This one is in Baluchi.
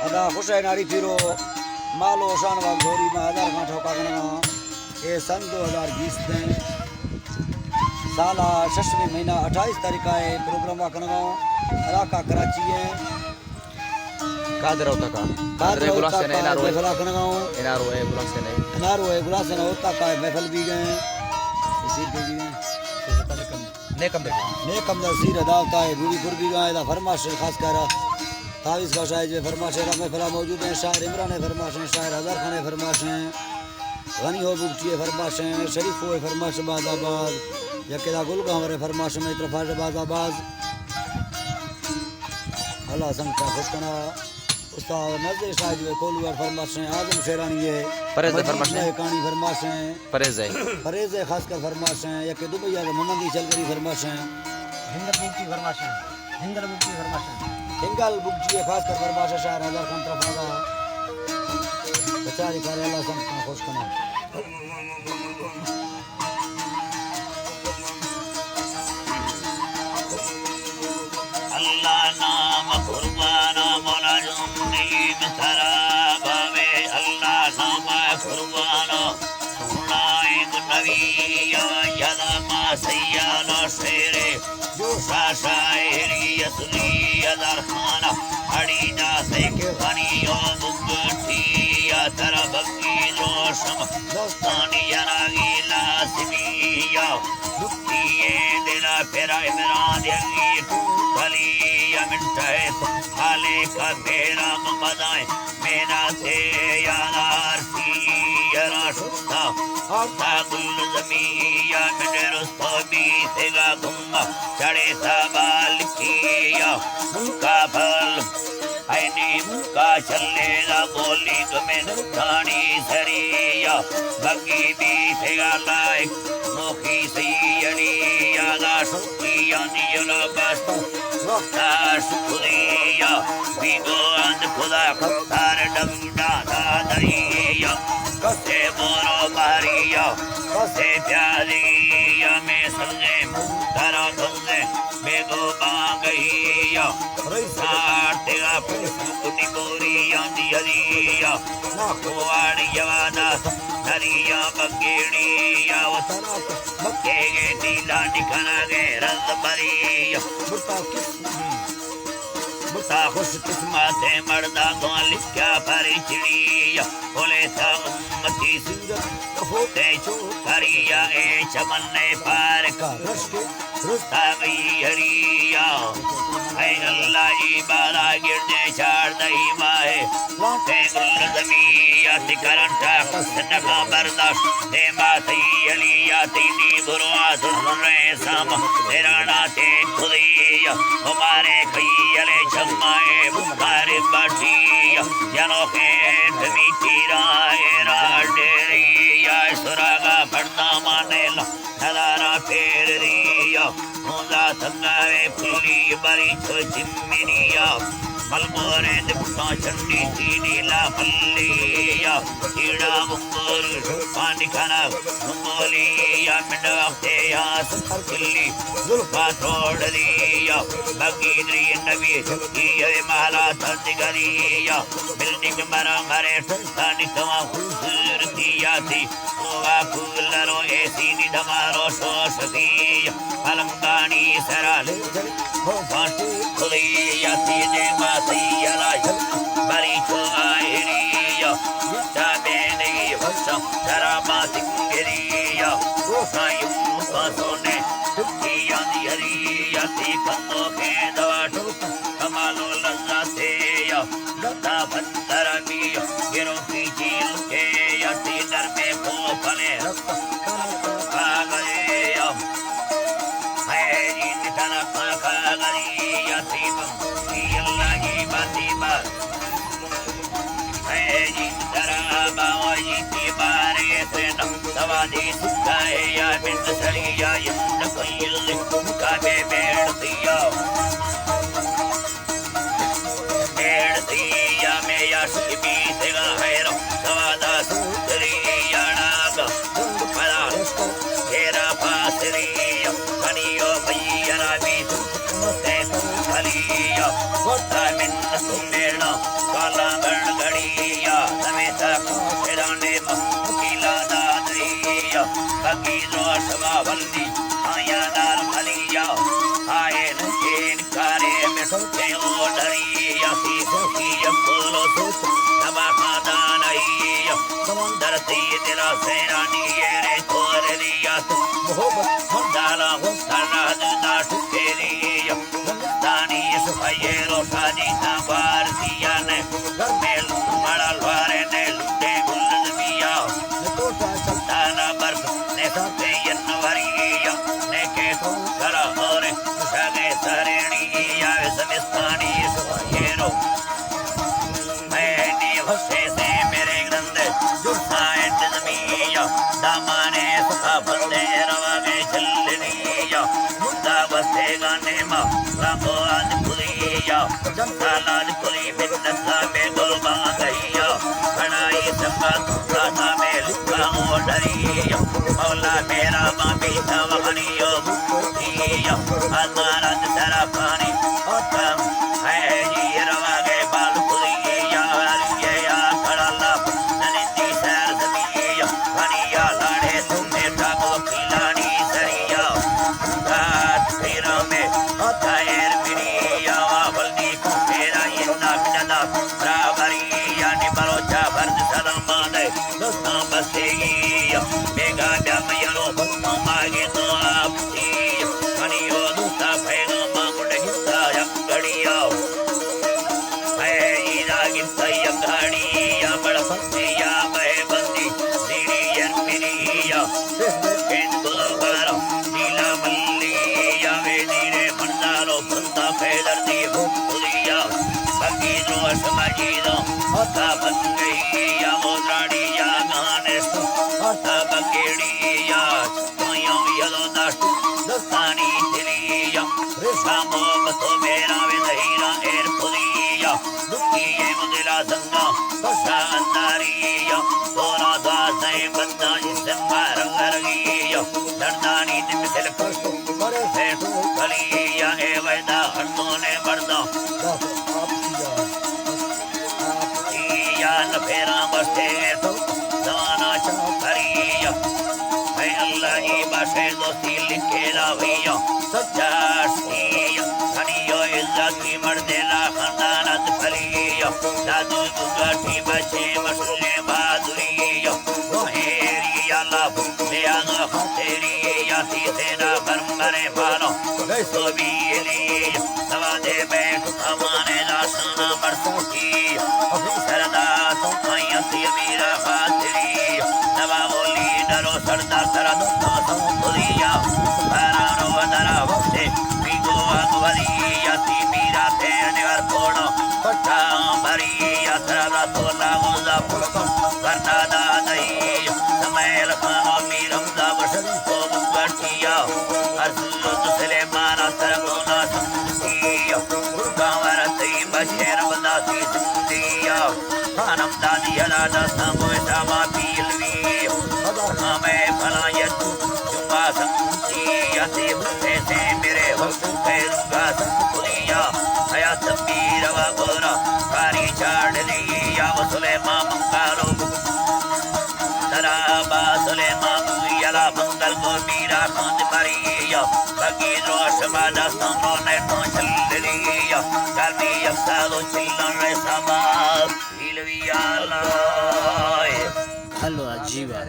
ادا خوش ءِ ناڑی پیرو مالو شان واگ زوری ما ہزار خان ٹھوکا کنگا۔ اے سن دو ہزار بیست ءِ سال ءِ ششمی مہینہ اٹھائیس تاریخ ءِ پروگرام ءَ کنگا۔ علاقہ کراچی ءِ۔ قادر اوتاکا۔ قادر قادر گلاسن اوتاکا این آر او۔ محفل ءَ کنگا۔ این آر او گلاسن۔ این آر او گلاسن اوتاکا محفل بیگا۔ اسی بیگا۔ نیکم دے۔ نیکم دے سیر ادا ہوتا ہے، بوڑھی پر بیگا، ادا فرمائش ہے خاص کر۔ تعویذ کا شاید جو فرمائش ہے، محفل ءَ موجود ہیں، شاعر عمران ءِ فرمائش ہیں، شاعر اظہر خان ءِ فرمائش ہیں، غنی ہو بگٹی ءِ فرمائش ہیں، شریف ہو ءِ فرمائش باز آباد، یا کدا گل گاور ءِ فرمائش میں طرف باز آباد۔ اللہ سنگت ءَ خوش کنا۔ استاد نذیر شاہ جو ہے، کولواڑ فرمائش ہیں، اعظم شیرانی ہے، پرہیز مجید فرمائش ہیں۔ ملکانی فرمائش ہیں۔ پرہیز ہے۔ پرہیز ہے خاص کر فرمائش ہیں، یا کہ دبئی والے محمد علی چلگری فرمائش ہیں۔ ہنگل بگٹی فرمائش ہیں۔ ہنگل بگٹی فرمائش ہیں۔ ہنگل بگٹی ہے خاص کر فرمائش ہے، شاعر ہزار خان طرف آگا۔ بچاری کارے اللہ سنگت ءَ خوش کنا۔ اللہ نام قربان مولا جندیم ترا بابے، اللہ نام قربان سنائیں نبی یا یدا ما سیانا شیرے جو شا شاعری اصلی ادر خانہ اڑی داسے کہ غنی و بگٹی یا ترا بگی دروشم دوستانی یناگی لازمی یا دکھی دلا پھرا عمران یگی ٹوٹلی یا منٹا ہے تو حالے کا میرا ممدائیں مینا تے یادار سی یرا شتا آتا گل زمی یا منڈے رستو بی سگا گم چڑے سا بالکی یا ملکا بل اینی ملکا چلے دا گولی گمے نوٹانی سری یا بگی بی سگا لائک موخی سی علی یا دا شوقی آنی یلا بستو وقتا شکری یا بیگو اند خدا خطار ڈم دادا دئی یا کسے بورو ماری یا کسے پیاری یا میں سمجھے موترا سمجھے بے دو بانگئی یا رئیسار تیرا پیسو کٹی بوری یا دی علی یا نا کوڑی یا داس نری یا بگیڑی یا وطن مکے گے دیلا نکنا گے رز بری یا مرتا کس بتا خوش قسمت ہے مردہ گوان لکھیا پری چڑی یا بولے تھا امتی صورت کفو تے چو کری یا اے چمن نے پار کا رشک رستا گئی ہری یا اے اللہ ای بالا گردے چار دہی ماہ لوٹے گل زمی یا تی کرنٹا کس نکا برداشت دیما تئی علی یا تی نی بروا سرے سام تیرانا تے خدی ہمارے کئی علی چمائے بخار بٹی جنو خیت می تیرا ایرا ڈیری یا سراغا پڑتا مانے لا ندارا پھیر دی یا ہوندا تنگارے پھلی بری چو چمنی یا ملگورے دپتاں چنڈی تینی لا پلی یا ایڑا بنگور شوپانی کھنا بنگولی یا منڈ وقتے یا سکر کلی زلفا توڑ دی یا بگی دری نبی شکی اے مالا تندگری یا بلڈنگ مرا مرے سلطانی تمام خوبصورتی یا تھی ہوا کولر و اے سی نی دمارو شوش سی پلنگانی سرا لے جل ہو بانٹو خدی یا سی دے ما سی یا لا جل بری چو آئری یا جتا بینی وشم سرا ما سنگری یا روشا یو پاسونے دکی یا دی ہری یا سی پندو کے دوا ٹوکا کمالو لذتے یا گتا بندر می گرو کی جیل کے یا تی در میں کو پلے رکھ کاغذے یا ہے جی تنا کاغذی یا تی بم جی اللہ جی باتی بات ہے جی ترا باوجی تی بارے سے نم سوادی سکھائے یا بند سری یا یم نکیل کا بے بیڑ دیا ایڑ دیا میں یا شبی تیرا حیرو سوادا سوتری یا ناگا دنگ پلا تیرا پاسری یا کنیو بھئی یا نابی سوت مستیتو بھلی یا، وتا من سمیڑا، کالا گڑ گڑی یا، سمیتا کوشران مکیلا دادری یا، فقیر و شما ولدی، آیا دار ملی یا، آئے نشین کارے میں سوچے او ڈری یا، سی سوچی یا کولو سوچ، نبا خاندان ای یا، سمندر تی دلا سیرانی یہ رے تور لیا تو، محبت مندالا ہو سرا دنا ٹکے لیا۔ دانی سفیر و شادی تا بار سیانے، گرمے مڑا لوارے نے لوٹے گل دنیا۔ نکوٹا چلتانا برف نے ساتے ینوری یا، نے کے تو کرا ہورے شاگے سرینی یا، زمستانی سفیر و میں نی وشے سے میرے گرند، جرسائیں نظمی یا، دامانے سخا بندے روا میں جلنی یا، مدعا وستے گانے ما، رنگو آج پلی یا، جمسال آج پلی منت لا میں دل باندھیا، بڑائی سکا تھا میں لکھا ہوں ڈری یا، مولا میرا ماں بیتا وغنی یا، یا، ازمانت سرا پانی، اتم، ہے جی روا گئے بال پلی یا، یا، کڑا لا، ننندی سر زمین یا، ہنی یا لاڑے تم نے ٹاپ وکیلانی سریا، رات پیرا میں، اتائر مری یا، بلدی کو تیرا یہ ناک جدا، برابری یا، نی بلوچا برد سلام آدے۔ دستاں بستگی یا، بیگا بیا میرو بستاں ماگے تو آپتی، منی او دوستا پیغام ماں گڈ گتا یا گڑیا۔ اے ایرا گتا یا گاڑی یا بڑ پتے یا بے بندی، زیڑی یر منی یا، کین گلو بارا، نیلا ملی یا، وے نیرے مندارو بندا پیدر دی بھوک یا، فقیر و اشما جیدو، ہتا بندی یا، موزراڑی یا، گانش، ہتا بگیڑی یا، تو یوم یلو داشت، دستانی تلی یا، رشامو بتو میرا وے دہیرا ایر پلی یا، دکی یہ مدلا زنگا، بشا انداری یا، تورا دعا زین بندانی زنگا رنگ رگی یا، دردانی دم دل پشت، بڑے فیٹو کلی یا، اے ویدا ہردونے برداں۔ یا نفیراں بستے تو زمانہ چاکری یا۔ اے اللہ ای باشے دوستی لکھے لاوی یا۔ سچا عشقی یا۔ ہنی یو عزتی مردے لا خاندان ات پلی یا۔ دادو دگاٹی بچے مشلے بہادری یا۔ وہ ہیری یا لا بھومے آگا خاطری یا۔ تی سینا برمرے بالوں۔ گئے سو بیلی یا۔ سوادے بیٹھ امانے داشانا مرسوکی۔ سردار تو آیاں سی میرا خاطری۔ نواب و لیڈر و سردار سرا دوستاں سو پلیا۔ باران و درا وقتے بیگو آگ ولی یا سی میرا تین ور پوڑا۔ پٹا بری یا سرا تولا گوزا پوڑا۔ ورنا دادئی سمیل خانو میرم دا بشری کو بکرچیا۔ ارسلو تو سلیمان سرا دونا سمسیا۔ کامر تئی بشیر بدا سی سمسیا۔ خانم دادی ادا دستاں گوشا ما پیلوی۔ ہمیں بلایت جمعہ سمسیا۔ سی بھوتے سے میرے حسن پیروں کا سمسیا۔ حیات تنبیر و گورا کاری چاڑ لیا۔ وہ سلیمان منگالو ترا با سلیمان یلا منگل کو میرا خاند مری یا۔ بگی رو شما دستان رو نیتو چللی یا۔ گرمی یک سال و چلن رسما پیلوی آلائے۔ ہلو جیوا۔